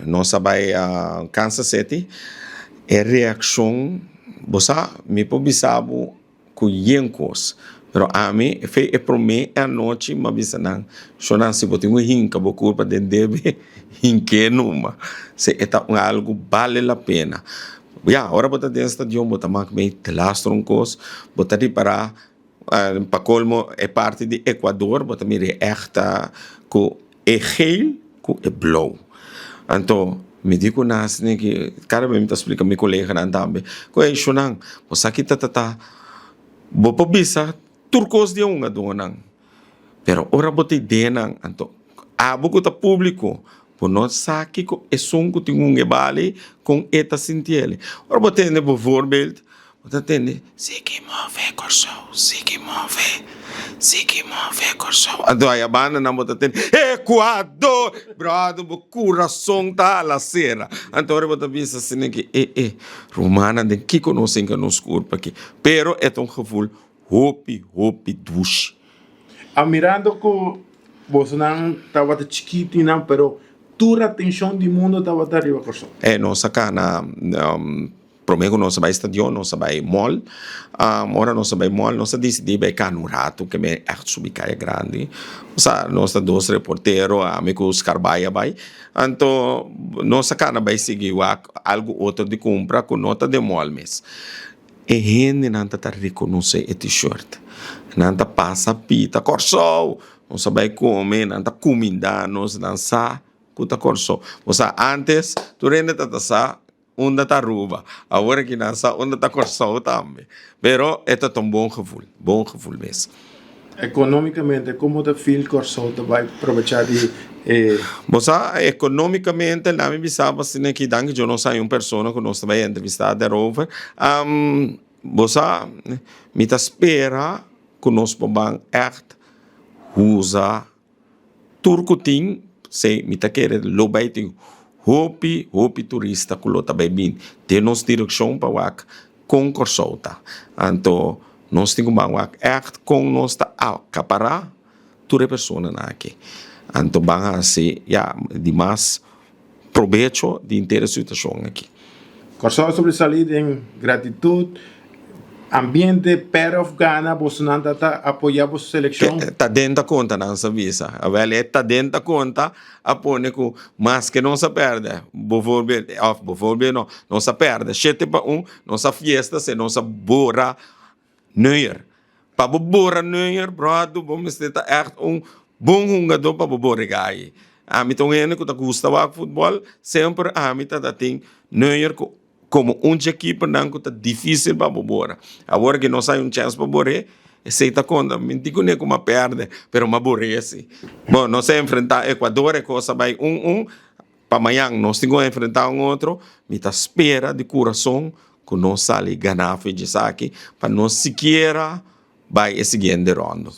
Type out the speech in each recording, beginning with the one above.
Nos a bai Kansas City, e reakshon, bo sa, mi por bisa bo ku yen kos, pero ami fe e promé anochi mi a bisa nan, Shonnan, si bo tin ku hinka bo kurpa den debe, hink'é numa. Si e ta un algu bale la pena. Ya, ora bo ta den stadion bo ta mak mei telastro un kos, bo ta ripará Pa colmo e parti di Ecuador bo ta mira e echt ta cu e geel cu e blauw. Anto mi di cu nan asina ki cada bes mi ta splica mi coleganan tambe cu ey shunan bo sa ki ta ta ta bo por bisa tur cos di e hungadornan pero ora bo ta e denan anto abo cu ta publico bo no sa kico esun cu tin un e bali con e ta sintiel. Ora bo tende bijvoorbeeld Bo ta tende, Sigui move Kòrsou, sigui move, sigui move Kòrsou. Anto aya bandanan bo ta tende, Ekuador! Bròder, bo kurason ta hala sera. Anto ora bo ta bisa asina ki, e e, rumannan den kiko nos hinka nos kurpa aki? Pero e ta un gevoel hopi, hopi dushi. A mirando ku bosonan tabata chikitinan, pero tur atenshon di mundo tabata riba Kòrsou. E nos a kana. Prome ku nos a bai stadion nos a bai mall, ora nos a bai mall nos a disidí bai kana un ratu ke mi ègt subi kaya grandi, osea nos ta dos reportero ami ku Scarbay a bai, anto nos a kana bai sigui wak algu otro di kumpra ku no ta den mall mes. E hendenan ta ta rekonosé e t-shirt, nan ta pasa pita Kòrsou! Nos a bai kome, nan ta kumindá nos, nan sa ku ta Kòrsou. Osea antes tur hende ta ta sa Unda ta Aruba? Awor aki nan sa unda ta Kòrsou tambe. Pero e ta ta un bon gevoel, bon gevoel mes. Economicamente, como ta feel Kòrsou ta bai probecha di e. Bo sa, economicamente, laat mi bisa bo asina aki, danki Dios nos hay un persona cu nos ta bai entrevista daarover. Bo sa, mi ta spera cu nos por ban echt usa. Tur ku tin, si mi ta kere lo bai tin hopi hopi turista ku lo ta bai bin den nos direkshon pa wak kon Kòrsou ta. Anto nos tin ku ban wak ègt kon nos ta akapará tur e personanan aki. Anto ban hasi ya di mas probecho di henter e situashon aki. Kòrsou a sobresalí den gratitut, ambiente, pèrdè òf gana, bosonan ta ta apoyá boso selekshon. Ta den ta konta nan sa bisa. Awèl e ta den ta konta a pone ku maske nos a pèrdè, bovoorbeeld, òf bovoorbeeld no, nos a pèrdè shete pa un, nos a fiesta se nos a bora Neuer. Pa bo bora Neuer, bròder, bo mester ta ègt un bon hungadó pa bo bora e gai. Ami ta un hende ku ta gusta wak futbòl, semper ami ta ta tin Neuer ku komo un dje kipernan ku ta difísil pa bo bora. Awor ke nos hay un chèns pa bor'é, esei ta konta. Mi tin kuné ku mi a pèrdè, pero mi a bor'é si. Bon, nos a enfrentá Ecuador, e kos a bai un un. Pa mañan nos tin ku enfrentá un otro, mi ta spera di kurason ku nos sali ganá for djesaki pa nos sikiera bai e siguiente rondo.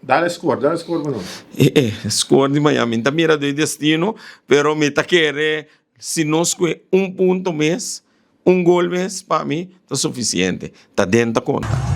Dale score, dale score pa nos. E e score di mañan mi ta mira den destino, pero mi ta kere si nos kue un punto mes, un gol mes pa mi ta sufisiente, ta den ta konta.